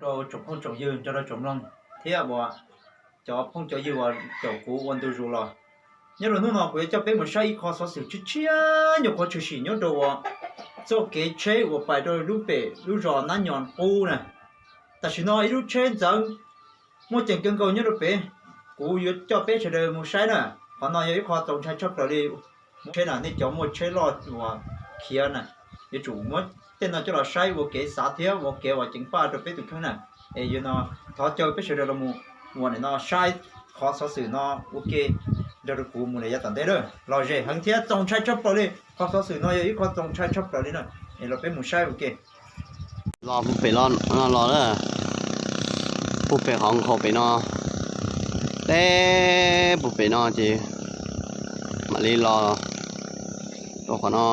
Rau tsoom phooj tsoom ywg nrog rau tsoom mloog thiab uas cov phooj cov ywg uas caum kuv ua ntu zus los, nyob rau hnub no kuv yuav coj peb mus saib ib qho xov xwm tshiab tshiab nyuam qhuav tshwm sim nyob rau uas txoj kev tsheb uas pais rau lub pem lub zos Nab Nyos Qub na. Tam sim no ib lub tsheb ntxeev muaj ceem kawg nkaus nyob rau pem. Kuv yuav coj peb sawv daws mus saib na. Qhov no yog ib qho txaus ntshai tshaj plaws li. Tsheb na, nej cov muaj tsheb loj uas khiav na, yuav tsum muab tej no coj los saib ua kev xav thiab ua kev uas ceev faj rau peb tus kheej na. Es yog no, thov caw peb sawv daws los mus ua nim no saib qhov xov xwm no ua ke nrog rau kuv mus rau yav tom ntej na. Lom zem heev thiab txaus ntshai tshaj plaws li. Qhov xov xwm no yog ib qho txaus ntshai tshaj plaws li na. Es los peb mus saib ua ke. Los puag pem los no los na, puag pem qhov nkhaus pem no, teb puag pem no ces mam li los rau qhov no.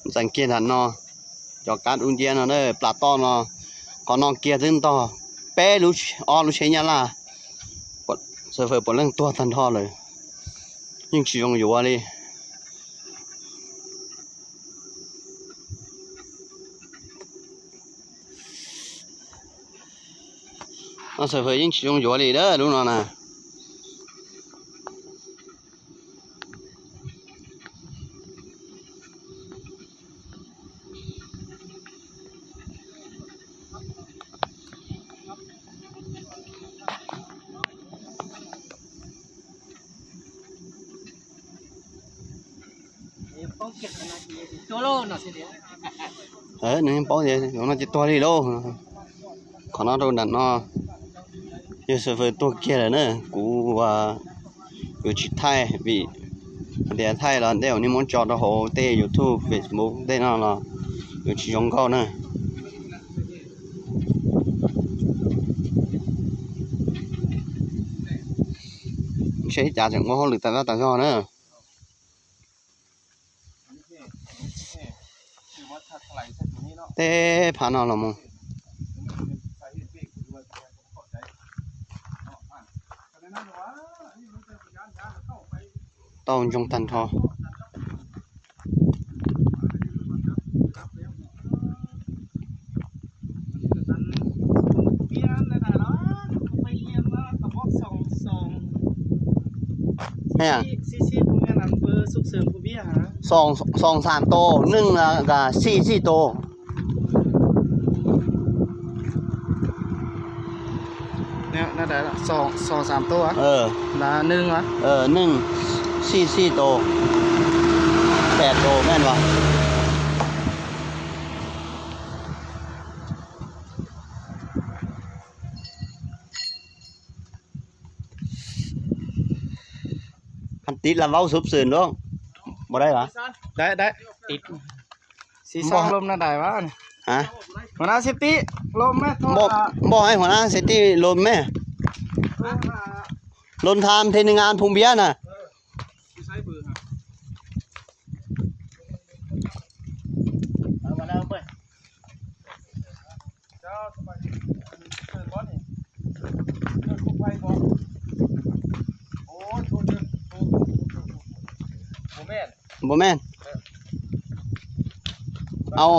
Ntxeev kiag nram no, cov kab dub nciab no na, plas toj no, qhov no kiag twb ntog peb lub, ob lub tsheb Nyab Laj, xawm fawm puav leej tuag tag nrho lawm, yeej tsis zoo yuav li. No xawm fawm yeej tsis zoo yuav li lub no na. Nws paub tias no ces tuag li lauj. Qhov no rau nram no yog xawm fawm tuag kiag lawm na. Kuv yuav tsis thaij vim hais tias thaij los ntej uas nej muab tso rau hauv tej YouTube, Facebook tej no los yuav tsis zoo nkauj na. Seb cas tseem ua hauj lwm tas zog tas zog na. Tej phav no los mus. Tau ntsoog tag nrho. Xoo xam tus, neej xij xij tus. Neej xij xij tus, pem tus neej. Khan tiv las vaub xub xwm nrog npau dai los. Xi xang lom na dais vas. Hua nab xib tib lom me, npau hais hua nab xib tib lom me. Lom tham thiaj neeg an phoo npiab na. Npau me. Au.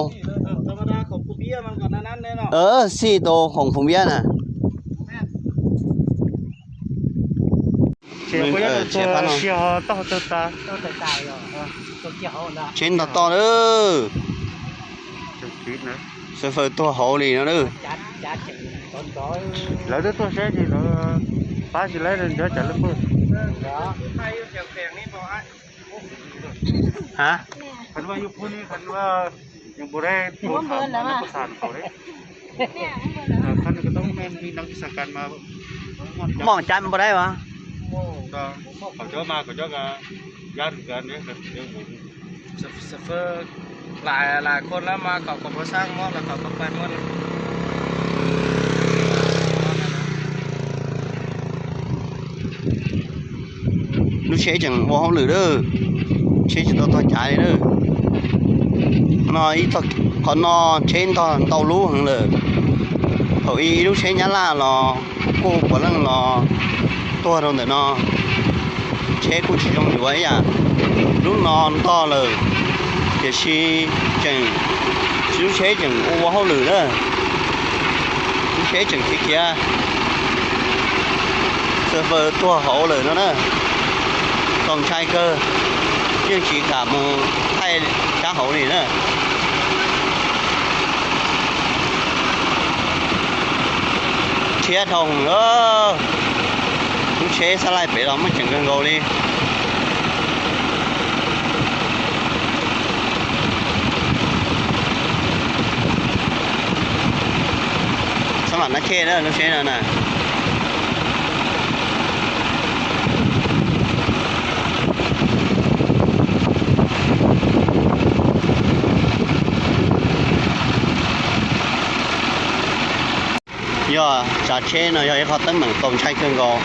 Xij tus khoom phoo npiab na. Tsheb ntog toj lawm. Xawm fawm tuag hauv li no lawm. Lawv twb tuaj saib ces lawv pab tsis lawv nrhiav cas lawv pw. Ha? Mom cas npau dai vas. Lais lais khon lawm mas kom kom pov xab muab los kom kom pais muab. Lub tsheb tseem ua hauj lwm lawm, tsheb tsis tau tog cav li lawm. No ib qhov no tsheb ntog ntau lub heev lawm. Thaum ub ib lub tsheb nyab laj los kuj puav leej los tuag rau ntawm no. Tsheb kuj tsis zoo yuav ib yam. Lub no ntog lawm. Tiam sis tseem, lub tsheb tseem ua ua hauj lwm na, lub tsheb tseem khiav khiav, xwb fawb tuag hauv lawm no na. Txaus ntshai kawg, yeej tsis kam mus thaij sab hauv li na. Thiab dhau hwv, lub tsheb xab laij pem los muaj ceem kawg nkaus li. Xab mam nab chej na lub tsheb no na. Yog tsav tsheb no yog ib qho teeb meem txaus ntshai kawg nkaus.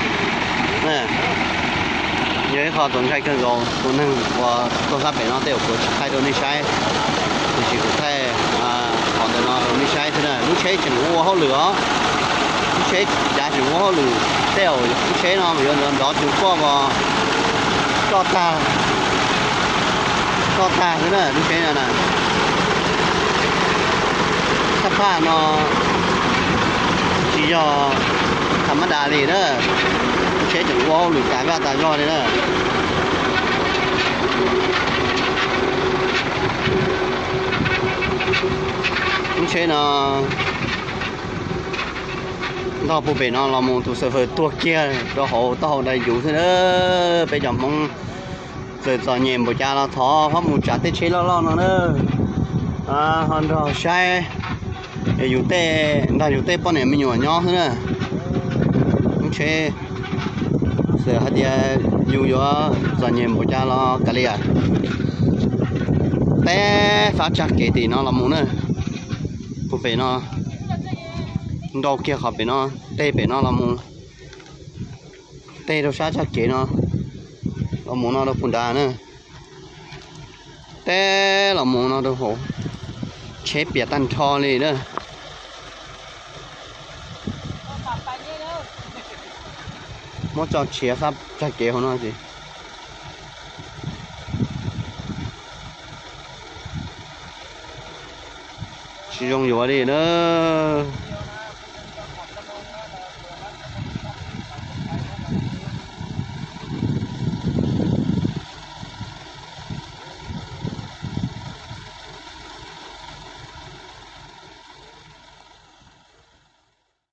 Yog ib qho txaus ntshai kawg nkaus, tus neeg uas tuag sab pem no tej zaum kuv tsis thaij rau nej saib, tiam sis kuv thaij qhov ntawm no rau nej saib xwb na. Lub tsheb tseem ua hauj lwm os, lub tsheb cav tseem ua hauj lwm, tej zaum lub tsheb no yuav nrov cuv kuaj os, roj tag, roj tag xwb na lub tsheb no na. Sab phaj no tsis yog tham mab das li na, lub tsheb tseem ua hauj lwm tas vaj tas zog li na. Lub tsheb no ntog puag pem no los mus tus xav fawm tuag kiag rau hauv taub hau da yuv xwb na. Peb cov Hmoob txawm txom nyem npaum cas los thov ho mus tsav tej tsheb loj loj no na, ho nrog saib yus tej, nrog yus tej poj niam me nyuam nyob xwb na. Lub tsheb, txawm hais tias yus yuav txom nyem npaum cas los kav liam, teb fab tsag kev tim no los mus na. Puag pem no, nrau kiag qhov pem no, teb pem no los mus, teb rau sab tsag kev no, los mus no rau puag nrad na, teb los mus no rau hauv, tsheb piam tag nrho li na. Muab tso tshiav sab tsag kev hauv no ces tsis zoo yuav li na.